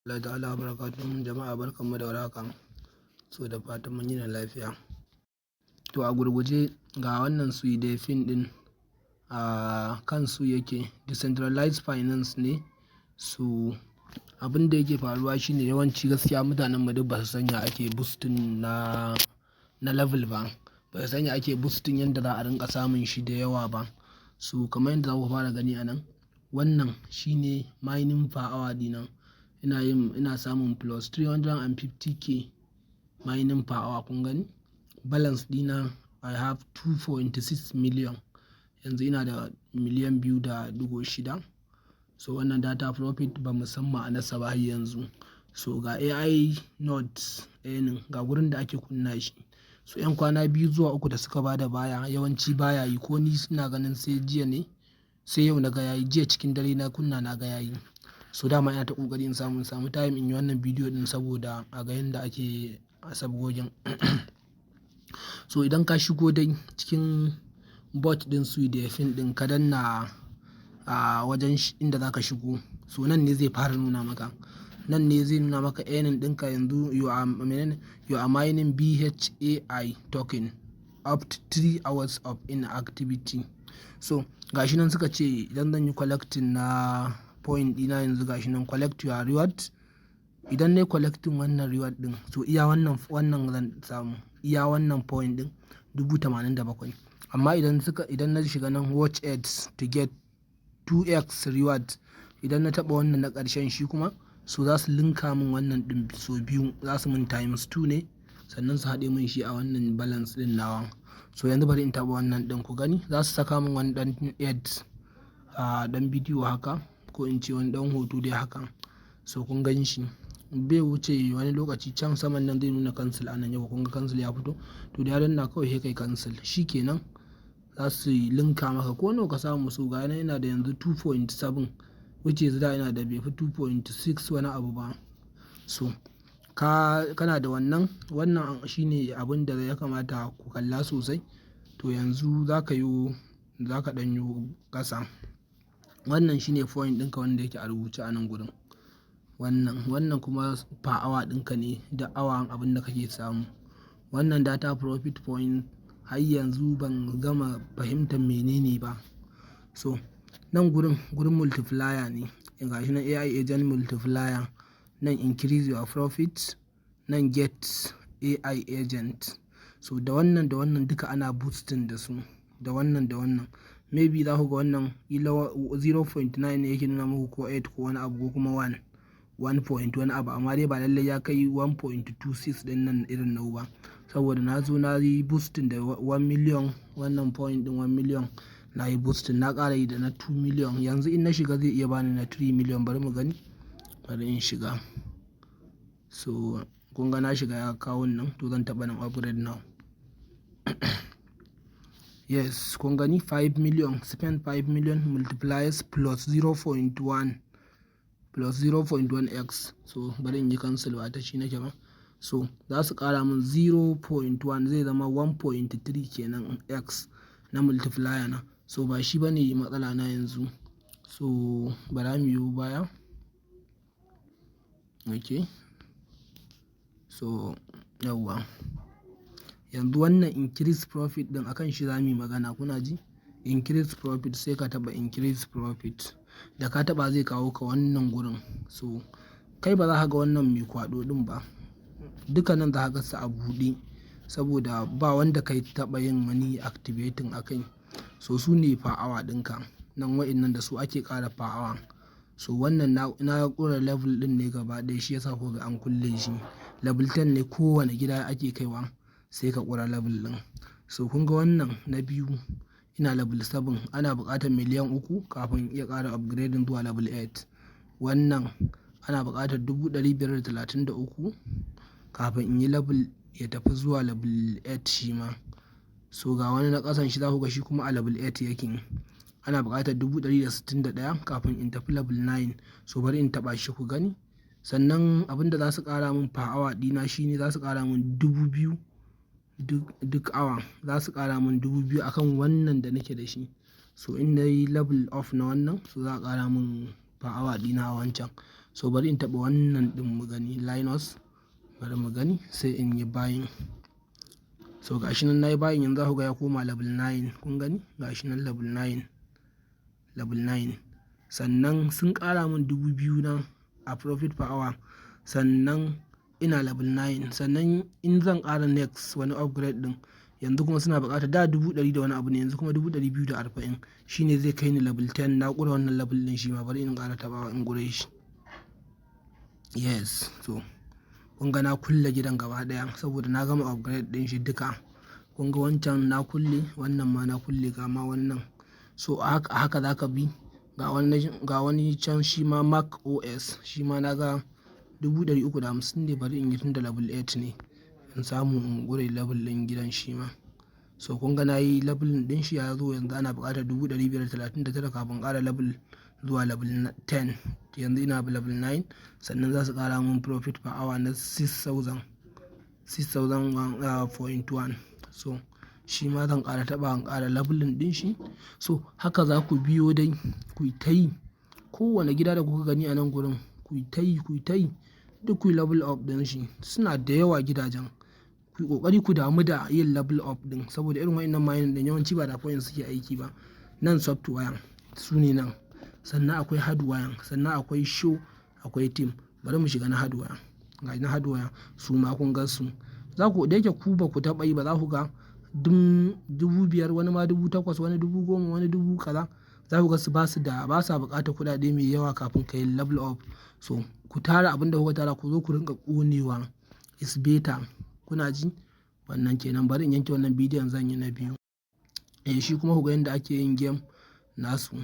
Allah ta'ala barakatuhu. Jama'a, barkanmu da warhaka. So da fatan mun yini lafiya. To, a gurguje ga wannan Suidefin din a kan su yake, decentralized finance ne. So abin da yake faruwa shine yawanci gaskiya mutanen mu duk ba su san ya ake boosting na level ba. Ba su san ya ake boosting yanda za a rinƙa samun shi da yawa ba. So kamar yadda za ku fara gani a nan, wannan shine mining per hour dina. Ina samun plus 350K mining per hour, kun gani? Balance dina, I have 2.6 million. Yanzu ina da miliyan 2.6. So wannan data profit ba mu san ma'anarsa ba har yanzu. So ga AI nodes earning, ga wurin da ake kunna shi. So 'yan kwana 2 zuwa 3 da suka bada baya, yawanci baya yi, ko ni ina ganin sai jiya ne, sai yau na ga yayi. Jiya cikin dare na kunna, na ga yayi. So dama ina ta ƙoƙari in samu time in yi wannan bidiyo ɗin saboda a ga yanda ake sabgogin. So idan ka shigo dai cikin bot ɗin Suidefin ɗin, ka danna a wajen inda za ka shigo. So nan ne zai fara nuna maka. Nan ne zai nuna maka earning ɗinka yanzu. You are menene? You are mining BHAI token up to 3 hours of inactivity. So gashi nan suka ce idan zan yi collecting na point ɗina yanzu, gashi nan, collect your reward. Idan nayi collecting wannan reward ɗin, so iya wannan zan samu, iya wannan point ɗin, 87,000. Amma idan na shiga nan, watch ads to get 2x reward, idan na taɓa wannan na ƙarshen shi kuma, so za su linka min wannan ɗin so biyu, za su mun times two ne, sannan su haɗe mun shi a wannan balance ɗin nawa. So yanzu bari in taɓa wannan ɗin ku gani, za su saka min wani ɗan ads, a ɗan bidiyo haka, ko in ce wani ɗan hoto dai haka. So kun gan shi, bai wuce wani lokaci can saman nan zai nuna cancel a nan. Yau kun ga cancel ya fito. To da ya danna kawai sai kai cancel, shi kenan, za su linka maka ko nawa ka samu. So ga yana ina da yanzu 2.7, which is da ina da bai fi 2.6 wani abu ba. So kana da wannan, wannan shine abun da ya kamata ku kalla sosai. To yanzu za ka ɗan yo ƙasa. Wannan shine point ɗinka wanda yake a rubuce a nan gurin. Wannan kuma per hour ɗinka ne, da awa abin da kake samu. Wannan data profit point har yanzu ban gama fahimtar menene ba. So nan gurin, gurin multiplier ne. Ga shi nan, AI agent multiplier. Nan increase your profit, nan get AI agent. So da wannan da wannan duka ana boosting da su, da wannan da wannan. Maybe za ku ga wannan ƙila 0.9 ne yake nuna muku, ko 8 ko wani abu, ko kuma 1. 1 point wani abu, amma dai ba lallai ya kai 1.26 ɗin nan irin nau ba. Saboda na zo na yi boosting da 1 million, wannan point ɗin 1 million na yi boosting, na ƙara yi da na 2 million. Yanzu in na shiga zai iya bani na 3 million, bari mu gani. Bari in shiga. So kun ga na shiga, ya kawo nan, to zan taɓa nan, upgrade now. Yes, kun gani, 5 million, spend 5 million multipliers plus 0.1, plus 0.1x. So bari in yi cancel, ba ta shi nake ba. So za su ƙara mun 0.1, zai zama 1.3 kenan x na multiplier na. So ba shi bane matsala na yanzu. So bara mu yiwo baya. Okay. So yauwa. Yanzu wannan increase profit ɗin, akan shi za muyi magana, kuna ji? Increase profit, sai ka taɓa increase profit. Da ka taɓa zai kawo ka wannan gurin. So kai ba za ka ga wannan mai kwaɗo ɗin ba. Duka nan za ka ga su a buɗe saboda ba wanda kai taɓa yin wani activating a kai. So su ne per hour ɗinka. Nan wa'innan da su ake ƙara per hour. So wannan na ƙure level ɗin ne gaba ɗaya, shi yasa kuka ga an kulle shi. Level 10 ne kowane gida ake kaiwa, sai ka ƙura level ɗin. So kun ga wannan na biyu, ina level 7, ana buƙatar miliyan 3 kafin iya ƙara upgrading zuwa level 8. Wannan ana buƙatar 533,000 kafin in yi level ya tafi zuwa level 8 shi ma. So ga wani na ƙasan shi, za ku ga shi kuma a level 8 yake. Ana buƙatar 161,000 kafin in tafi level 9. So bari in taɓa shi ku gani. Sannan abin da za su ƙara mun per hour ɗina shine za su ƙara mun 2,000 duk awa. Za su ƙara mun 2,000 akan wannan da nake da shi. So in nayi level up na wannan, so za a ƙara mun per hour ɗina a wancan. So bari in taɓa wannan ɗin mu gani, Linus. Bari mu gani, sai in yi buying. So gashi nan nayi buying, yanzu za ku ga ya koma level 9. Kun gani? Gashi nan level 9. Level 9. Sannan sun ƙara min 2,000 na a profit per hour. Sannan ina level 9. Sannan in zan ƙara next wani upgrade ɗin, yanzu kuma suna buƙatar da 100,000 da wani abu ne, yanzu kuma 240,000 shine zai kai ni level 10. Na ƙure wannan level ɗin shi ma, bari in ƙara taɓawa in ƙure shi. Yes, so kun ga na kulle gidan gaba ɗaya saboda na gama upgrade ɗin shi duka. Kun ga wancan na kulle, wannan ma na kulle, ga ma wannan. So a haka, haka za ka bi. Ga wani can shi ma Mac OS, shi ma na ga 350,000 ne, bari in yi tun da level 8 ne. In samu in ƙure level ɗin gidan shi ma. So kun ga na yi level ɗin shi ya zo, yanzu ana buƙatar 539,000 kafin ƙara level zuwa level 10. Yanzu ina level 9, sannan za su ƙara mun profit per hour na 6,000, 6,000.1. So shi ma zan ƙara taɓa in ƙara leveling ɗin shi. So haka za ku biyo dai ku yi ta yi. Kowane gida da kuka gani a nan gurin, ku yi ta yi, ku yi ta yi, duk ku yi level up ɗin shi. Suna da yawa gidajen. Ku yi ƙoƙari ku damu da yin level up ɗin saboda irin waɗannan mining ɗin yawanci ba da coin suke aiki ba. Nan software su ne nan. Sannan akwai hardware, sannan akwai show, akwai team. Bari mu shiga na hardware. Ga na hardware su ma kun gan su. Za ku, da yake ku ba ku taɓa yi ba, za ku ga 5,000, wani ma 8,000, wani 10,000, wani dubu kaza. Za ku ga su ba su da, ba sa buƙatar kuɗaɗe mai yawa kafin ka yi level up. So ku tara abin da kuka tara, ku zo ku rinƙa ƙonewa, is better. Kuna ji? Wannan kenan. Bari in yanke wannan bidiyon, zan yi na biyu. Eh, shi kuma ku ga yanda ake yin game nasu.